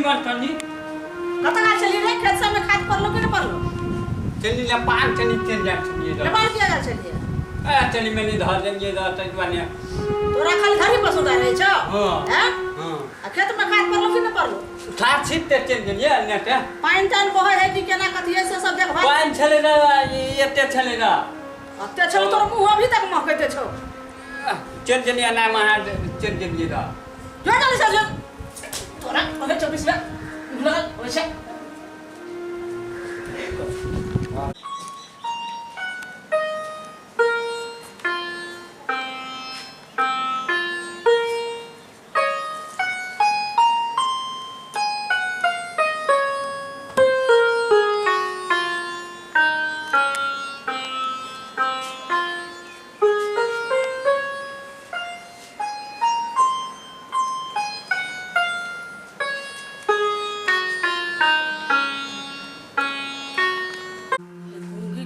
बंद करनी। कतऽ गेल छलियै रे? खेत सबमे खाद पड़लो कि नहि पड़लो? चली नेपाल चली चलि जाइ छलियै रहए। नेपाल किया गेल छलियै? ए चली मैंने धर देलियै रहए ताहि दुआरे। तोरा खाली घरही पर सुता रहै छौ? हाँ। हैं? हाँ। आ खेतमे खाद पड़लो कि नहि पड़लो? खाद छीट के चलि गेलियै नेटे। पानि तानि बहै है कि केना कथी है से सब देखभाल। पानि छलै रहए, एते छलै रहए। एते छलै, तोर मुँह अभी तक महकैते छौ। चलि गेलियै एना मे अहाँ चलि गेलियै रहए। जो जल्दी से जो, तोरा कहै छौ बीच में लगल होइ छै।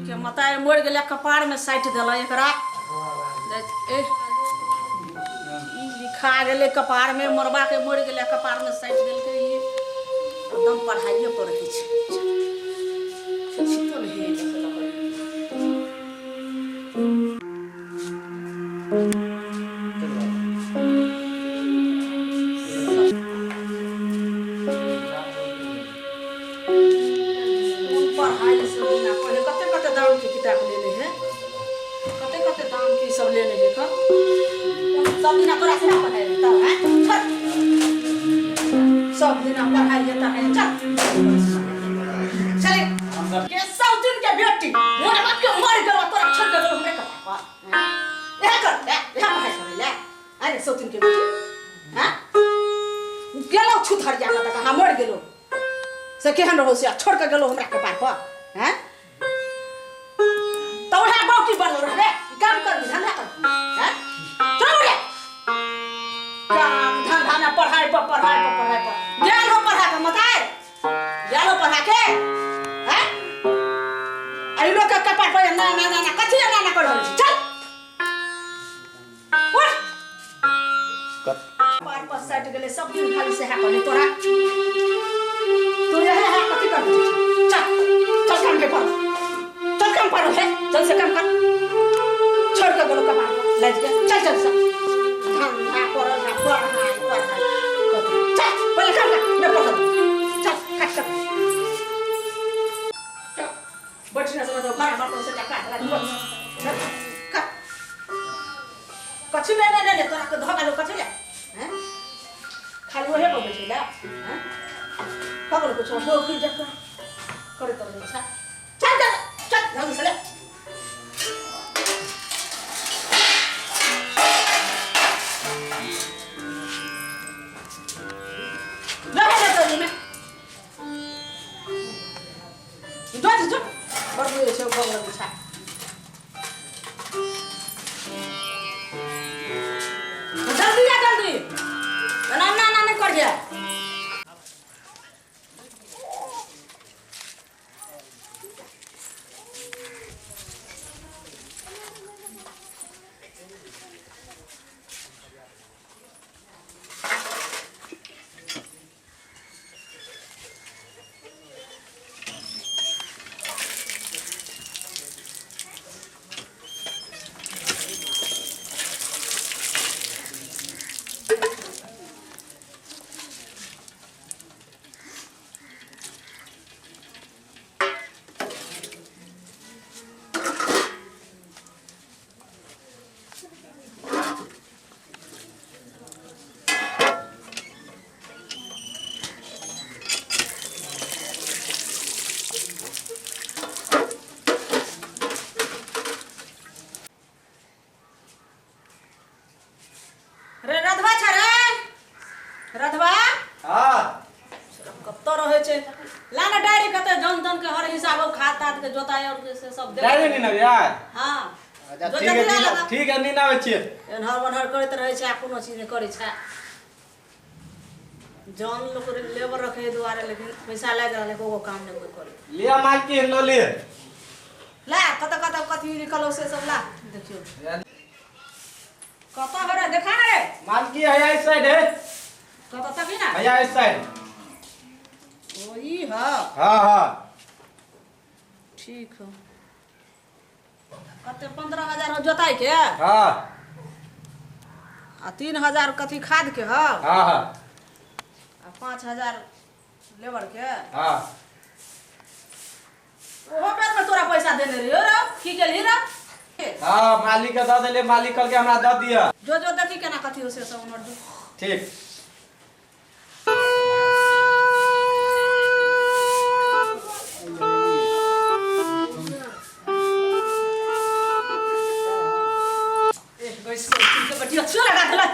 के मताय मरि गेलै, कपार में साटि देलक एकरा। ए ई लिखा गेलै कपार में, मरबा के मरि गेलै, कपार में साटि देलकै। ई एकदम पढ़ाइए पर रहै छै, शिक्षितो नहि है। कोन पढ़ाई सब बिना पढ़े कते कते दाम के किताब लेने है, कते कते दाम के सब लेने है। का सब दिना तोरा से पढ़ाई रहता है? चल, सब दिना पढ़ाई रहता है। चल चले के सब दिन के बेटी मोर बाप के मर गेलो, तोरा छोड़ के गेलो हमरे कपार पर। इहे कर ले, इहे पढ़ाई करे ले। अरे सब दिन के बेटी हैं गेलो छुथर जा के कहाँ मर गेलो से केहन रहो से छोड़ के गेलो हमरा कपार पर। हैं तो वह बाकी बनल रहबे, काम कर धंधा कर। हैं चल रे, काम धंधा ना, पढ़ाई पर पढ़ाई पर पढ़ाई पर गेल हो, पढ़ा के मताए गेल हो पढ़ा के। हैं अरे लोग के कपार पर ना ना ना ना कथी ना ना कर रहल छी। चल उठ, कपार पर सटि गेलै सब दिन खाली सएह कहले तोरा। तू यह है कथी कर? चल चल, काम के पर चल, काम पर है, चल से काम कर। छोड़ के गेलो कपार पर लाज के। चल चल, सब धंधा करल है, पढ़ाई पढ़ाई कथी। चल पहिले काम कर, मैं पढ़ल। चल काट कर, चल बैठ ना। समझ भाड़ा बर्तन से काट लगा। चल काट कथी। नहीं नहीं नहीं, तोरा के धोखा लो कथी ले हैं? खाली ओहे पर बैठे ले हैं कबल कुछ हो की जका करे तो नहीं। चल चल चल चल, जल्दी से ले। ले ले ले ले जो जो बड़ बुझे छै बड़ बुझा। जल्दी जा जल्दी, ना ना ना नहीं कर जा। रे रधवा छ रे रधवा। हाँ। कतऽ रहै छै? ला ने डायरी, कते जन तन के हर हिसाब खाद ताद के जोताई और से सब देख। डायरी नहीं यार। हाँ। अच्छा। जो ठीक है। जल्दी ठीक ला। है, ठीक है, नींद आबै छियै। एन्हर ओन्हर करैत रहै छै आ कोनो चीज नहि करै छै। जन लोक लेबर रखे दुआरे, लेकिन पैसा लागि रहल, एको गो काम नहि कोइ करै। लिअ मालकिन, लऽ लिअ। ला, कतऽ कतऽ कथी लिखल हो से सब ला, देखियौ कतऽ हो रे, देखा ने रे। मालकी, हैया इस साइड है। कतऽ तकी ना। हैया इस साइड। ओ ई ह। हाँ हाँ। ठीक हो। कते 15,000 हो जोताई के? हाँ। आ 3,000 कथी खाद के ह? हाँ हाँ। आ 5,000 लेबर के? हाँ। ओहो बेर में तोरा पैसा देने रहियो रे, की गेलही रे? हाँ, मालिक के दऽ देलियै, मालिक कहलकै हमरा दऽ दिअ। जो जो देखी केना कथी हो से सब उन्हर जो। ठीक। एक गई सौतीन के बेटी अच्छो लगा देलक,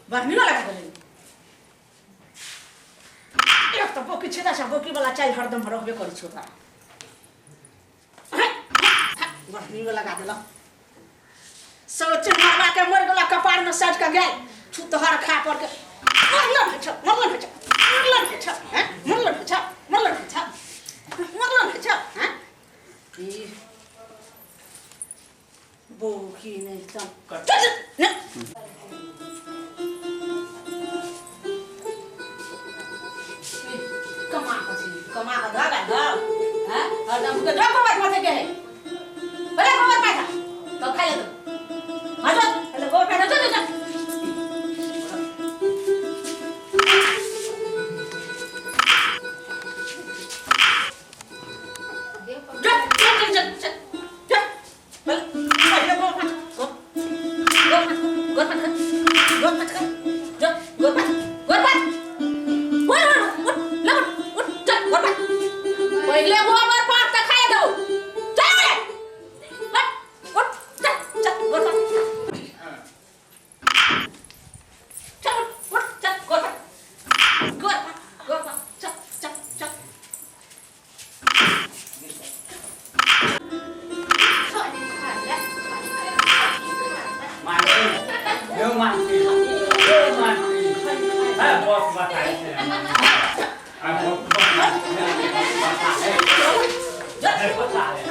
बढ़ियो लगा देलक। एक तऽ बोकी छेदा छै, बोकी वाला चाय हरदम रहबे करै छै ओकरा। बढ़ियो लगा देलक। सौतीन मरला के मर गेला, कपार में सज के गेल छुतहर खा पर के। मरलन है छ, मरलन है छ, मरलन है छ, हैं? मरलन है छ, मरलन है छ, मरलन है छ, हैं? ई बोकी नहीं तो कर चल चल, नहीं। कमा के छी, कमा के धर आ धर, हैं? हरदम के जो गोबर माथे के है, पहले गोबर पाथा तो खा ले तू। हाँ जो, पहले गोबर पाथा, जो, जो, जो। जो, जो, जो, जो, जो, जो। पहले, पहले गोबर पाथा, गो, गोबर पाथा, गोबर पाथा, गोबर पाथा, जो, गोबर पाथा, गोबर पाथा। उठ, उठ, उठ, ले उठ, उठ, चल, गोबर पाथ। पहले गोबर पाथ त खाए दो। चल रे। उठ, उठ, चल, चल, गोबर पाथ। चल, उठ, उठ, चल, गोबर पाथ। गोबर पाथ, गोबर पाथ, चल, चल, चल। मानती यो मानती यो मानती हाँ बहुत बताए थे हाँ बहुत बताए बताए।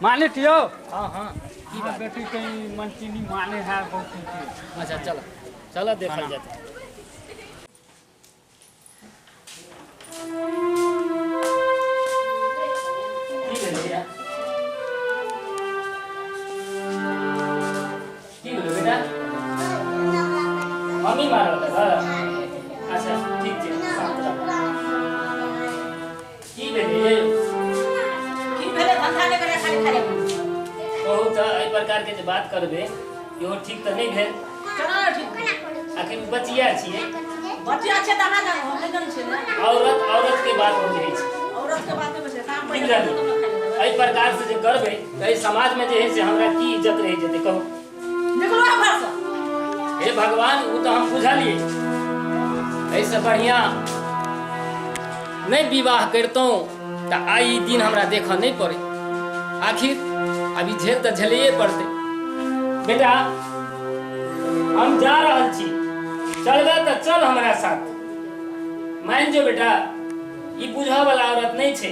मालिक यो। हाँ हाँ। की बात? बेटी कहीं मनचीनी माने है बहुत चीज। अच्छा चलो चलो देखल जाते। की भेल भैया? की भेल बेटा? मम्मी मारल है? अच्छा ठीक छै, शांत रह। की भेल ये? की भेलै? धंधा नहि करे, खाली खाली। कहू तऽ एहि प्रकार के जे बात करबै इहो ठीक तऽ नहि भेल। केना नहि ठीक? आखिर बचिया छियै। बचिया छै तऽ अहाँ जानो, हम नहि जानै छियै ने। औरत औरत के बात बुझै छै। औरत के बात नहि बुझै, काम ठीक पहिले रहलै। तब ने खाइ लेबै। एहि प्रकार से जे करबै तऽ एहि समाज में जे है से हमरा की इज्जत रहि जेतै कहू? निकलू आब घरसँ। हे भगवान, ओ तऽ हम बुझलियै। एहिसँ बढ़िआँ नहि विवाह करितहुँ तऽ आइ ई दिन हमरा देखऽ नहि पड़ै। आखिर अभी झेल तऽ झेलैए पड़तै। बेटा हम जा रहल छी, चलबे तऽ चल हमरा साथ। मान जो बेटा, ई बुझऽ वाला औरत नहि छै।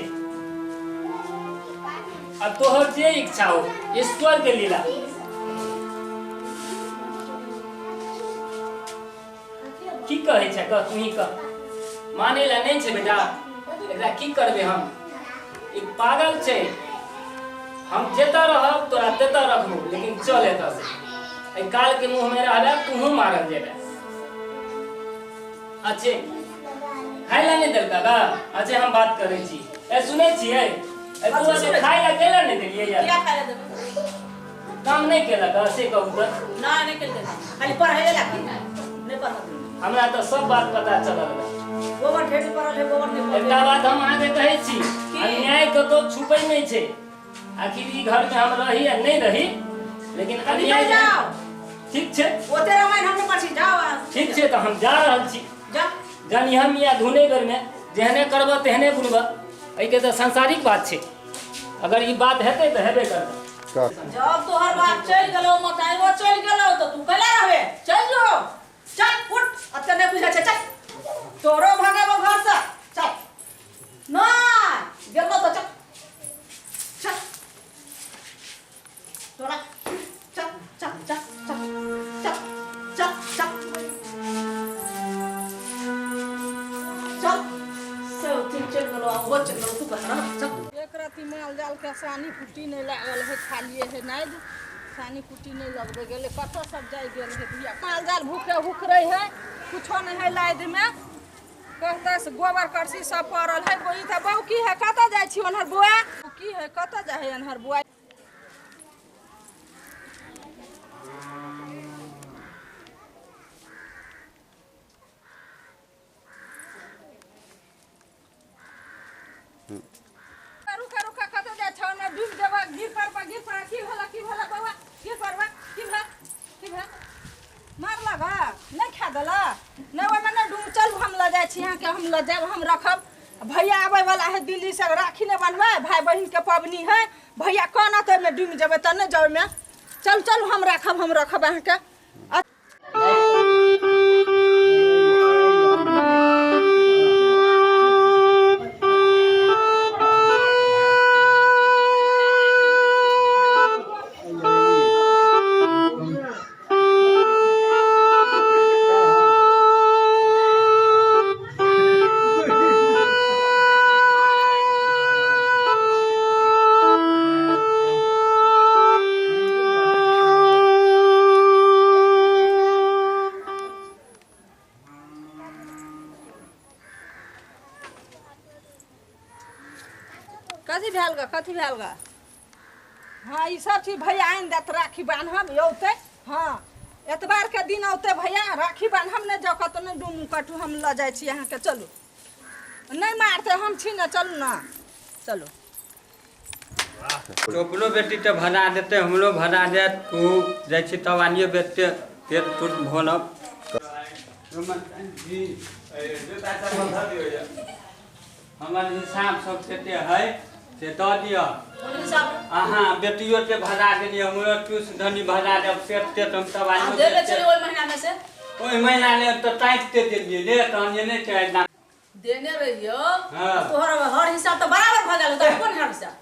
अब तोहर जे इच्छा हो, ईश्वर के लीला। की कहै छै कह, तू कह। मानै ला नहि छै बेटा, एकरा की करबै हम? ई पागल छै। हम जतऽ रहब तोरा ततऽ रखबो, लेकिन चल एतऽ से। एहि काल के मुँह में रहबे तूहू मारल जेबे। अच्छे खाय ला नहि देलका का? अच्छे हम बात करै छी। ए सुनै छियै, ए बौआ के खाय ला केला नहि देलियै यार? किया खाय ला देबै? काम नहि केलक से कहू तऽ? नहि, नहि केलकै, खाली पढ़ै ला नहि पढ़ल। हमरा तऽ सब बात पता चलल बा। गोबर ढेरी पड़ल है, गोबर नहि। एकटा बात हम अहाँके कहै छी, अन्याय कतौ छुपै नहि छै। आखिर ई घर में हम रही या नहि रही, लेकिन अन्याय। जाओ। ठीक छै। ओते रामायण हम नहि पढ़ी, जाओ अहाँ। ठीक छै, तऽ हम जा रहल छी। जा। जानी हम या धुने बेर में जेहने करबह तेहने बुनबह। एहिके तऽ सांसारिक बात छै। अगर ई बात हेतै तऽ हेबे करतै। जब तोहर बाप चलि गेलौ, मताइयो चलि गेलौ, तऽ तू कैला रहबे? चल जो, चल, उठ। अते नहि बुझै छै, चल, तोरो भगेबो घरसँ। चल, नहि गेलौ तऽ चल, चल, तोरा चल। चलि गेलो आ ओहो चलि गेलो, तू कह रह चल। एक रति माल जाल के सानी कुट्टी नहि लागल है, खालिए है नादि, सानी कुट्टी नहि लगबै गेलै, कतऽ सब जाइ गेल है धिया। माल जाल भूखे हुकरै है, कुछो नहि है लादिमे, कहतै से गोबर करसी सब पड़ल है। ई तऽ बौ की है, कतऽ जाइ छी ओन्हर बौआ, की है कतऽ जाइ है एन्हर बौआ? रुका रुका, कतऽ जाइ छौ? ने डूबि जेबऽ, गिर पड़बऽ, गिर पड़। की भेल, की भेल बौआ? गिर पड़बऽ, की भेल, की भेल? मारलक नहि खा देलक नहि ओहिमे नहि डूब। चलू, हम लऽ जाइ छी अहाँके, हम लऽ जायब, हम रखब। भैया आबै वाला है दिल्ली से, राखी नहि बन्हबै? भाय बहिनके पबनी है। भैया कहना तऽ ओहिमे डूबि जेबै तऽ नहि जाउ ओहिमे। चलू चलू, हम राखब, हम रखब अहाँके। कथी भेल ग, कथी भेल ग? हाँ, ई सब चीज भैया आनि देत, राखी बान्हब औतै। हाँ, एतबार के दिन औतै भैया, राखी बान्हब। नहि जाउ कतौ, नहि डूमू कटू, हम लऽ जाइ छी अहाँके। चलू, नहि मारतै, हम छी ने, चलू ने, चलू। अपनो बेटी तऽ भरा देतै, हमरो भरा देत। खूब जाइ छी तब आनियो बेचते पेट टूट भरब। हमर हिसाब सब कते है से दऽ दिअ। अहाँ बेटियो के भरा देलियै, हमरो टूस धनी भरा देब। सेट तेट हम सब आनियो देले छलियै ओहि महीना में से। ओहि महीना ले तऽ ताकि देलियै ले, तहन जे नहि छै देने रहियो। हाँ। तोहर हर हिसाब तऽ बराबर भऽ गेल, तोहर कोन हर हिसाब?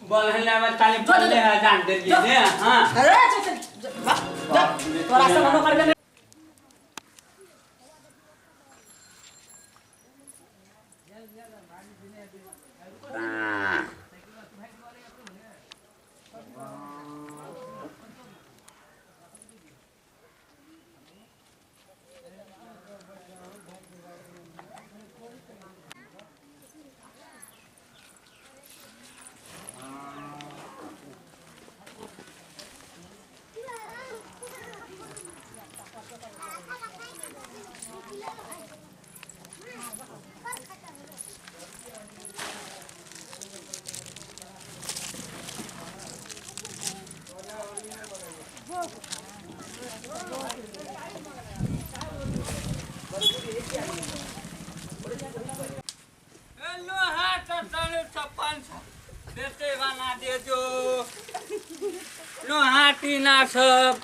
बोलहला में ताली पड़ले है, जान देलियै ने। हां, अरे चल चल, जा, तोरा सब हम करबे। बेचे बना दे जो लोहा टीना सब,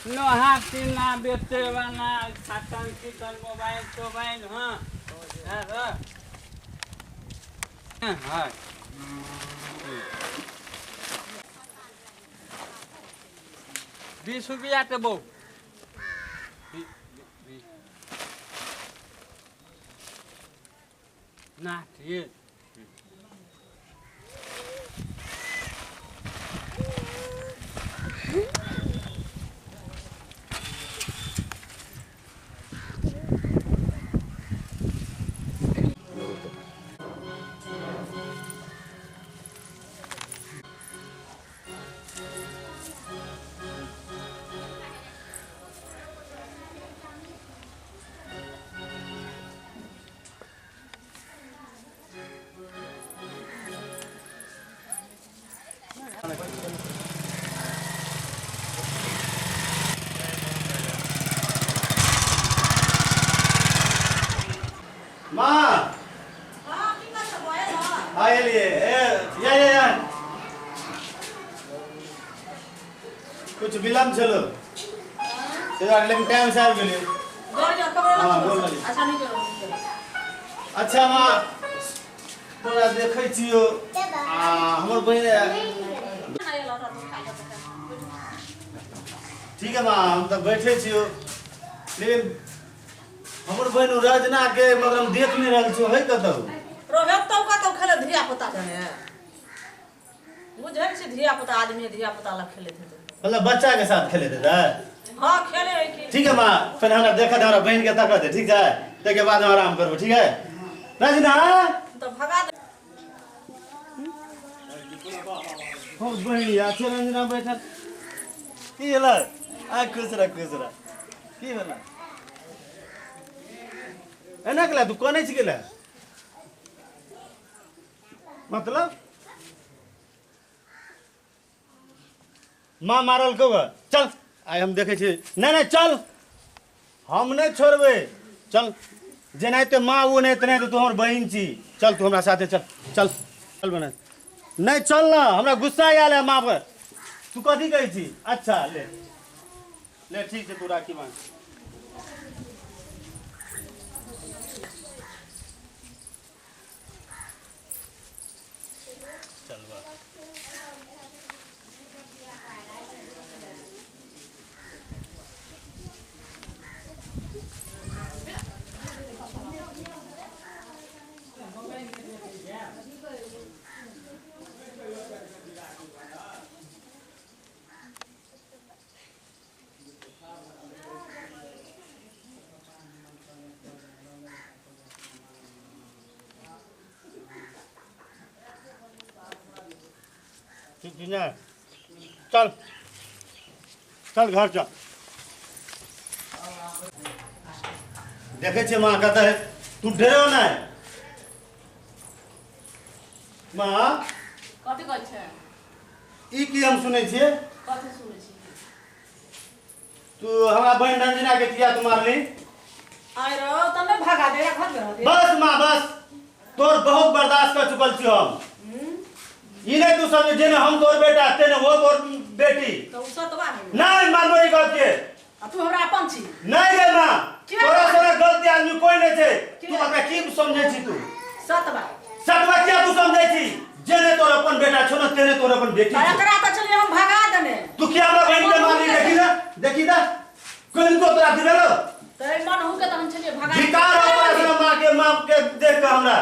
लोहा टीना बेचे वाला, छातन चिकन मोबाइल तोबाइल। हाँ हाँ हाँ, 20 रुपया के बौ। ना ठीक। माँ, हाँ, एलियै। ए या या या, कुछ विलम्ब छलो से दुआरे, लेकिन टाइम से आबि गेलियै। हाँ, गोर लगै। अच्छा, नहीं करो, नहीं करो। अच्छा माँ, तोरा देखै छियौ आ हमर बहिन। ठीक है माँ, हम तऽ बैठे छियौ, लेकिन हमर बहिन रजना के मगर हम देख नहीं रहल छियो है कतौ। रोहे तब कतौ खेले धिया पुता जाने बुझै छी, धिया पुता आदमी धिया पुता लग खेलैत हेतै। मतलब बच्चा के साथ खेलैत हेतै? हाँ खेले है की। ठीक है माँ, फिर हमरा देखत हमरा बहिन के तकत है, ठीक है? ताहिके बाद हम आराम करबो, ठीक है रजना? तो भगा दे। बहुत बढ़िया छै रंजना बैठल। की भेलै? आ खुश रह, खुश रह। की भेलै? एना केला तू कनै छी केला? मतलब माँ मारल कौ? चल आइ हम देखै छी। नहि नहि चल, हम नहि छोड़बै। चल, जेनाहिते माँ ओ नहि तेनाहिते तू हमर बहिन छी। चल तू हमरा साथे चल, चल चल बना। नहि चल ना, हमरा गुस्सा आयल है माँ पर। तू कथी कहै छी? अच्छा ले ले, ठीक छै, तू राखी बान्ह। चल बा। ठीक छी ने? चल चल घर चल। देखै छियै माँ कतऽ है। तू डरो नहि माँ। कथी कहै छै? ई की हम सुनै छियै? कथी सुनै छी? तू हमरा बहिन रंजना के किया तू मारली? आइ रौ तऽ नहि भगा दे, घर में रह दे। बस माँ बस, तोर बहुत बर्दाश्त कर चुकल छी हम। ई नहीं तू समझ जेने हम तोर बेटा तेने वो तोर बेटी। तऽ उ सतवा है। नहीं मानबो ई गप के। आ तू हमरा अपन छी। नहीं रे माँ, किया? तोरा सने गलती आदमी कोई नहीं छै। किया? तू हमरा की समझै छी? तू सतवा सतवा किया तू समझै छी? जेने तोर अपन बेटा छौ ने तेने तोर अपन बेटी तऽ छौ। एकरा तऽ चलिए हम भगा देने। तू किया हमरा बहिन के मारली? देखी ना, देखी ना, कनिको तोरा दिलेलो? तऽ मन हु के तऽ हम छलिए भगा। धिकार हो तोरा सने माँ के, माँ के देख के हमरा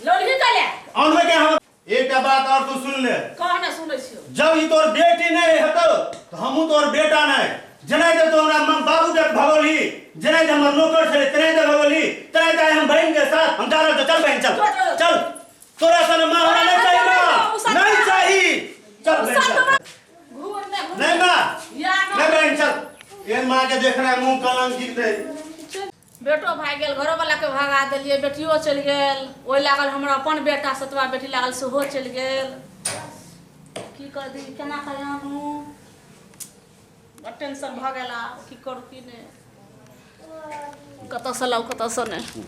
लोलही कले अनबे के। हम एकटा बात और तू सुन ले। कह ने, सुनै छियौ। जब ई तोर बेटी नहीं हेतौ तो हमहूँ तोर बेटा नहीं। जेनाहिते तू हमरा बाबू के भगौलही, जेनाहिते हमर नौकर छलै तेनाहिते भगौलही, तेनाहिते आइ हम बहिन के साथ हम जा रहल छियौ। चल बहिन चल, चल। तोरा सन माँ हमरा नहीं चाही माँ, नहीं चाही। चल बहिन चल। घूर ने घूर। नहीं माँ, या नहीं बहिन चल। ए माँ के देखना मुँह कलंकित है। बेटो भागि गेल, घरोवला के भगा देलियै, बेटियो चलि गेल। ओहि लागल हमरा अपन बेटा सतवा बेटी लागल सेहो चलि गेल। की कर दी, केना कऽ आनू? बड़ टेंशन भऽ गेल। आब की करू की नहि, कतऽसँ लाउ कतऽसँ नहि।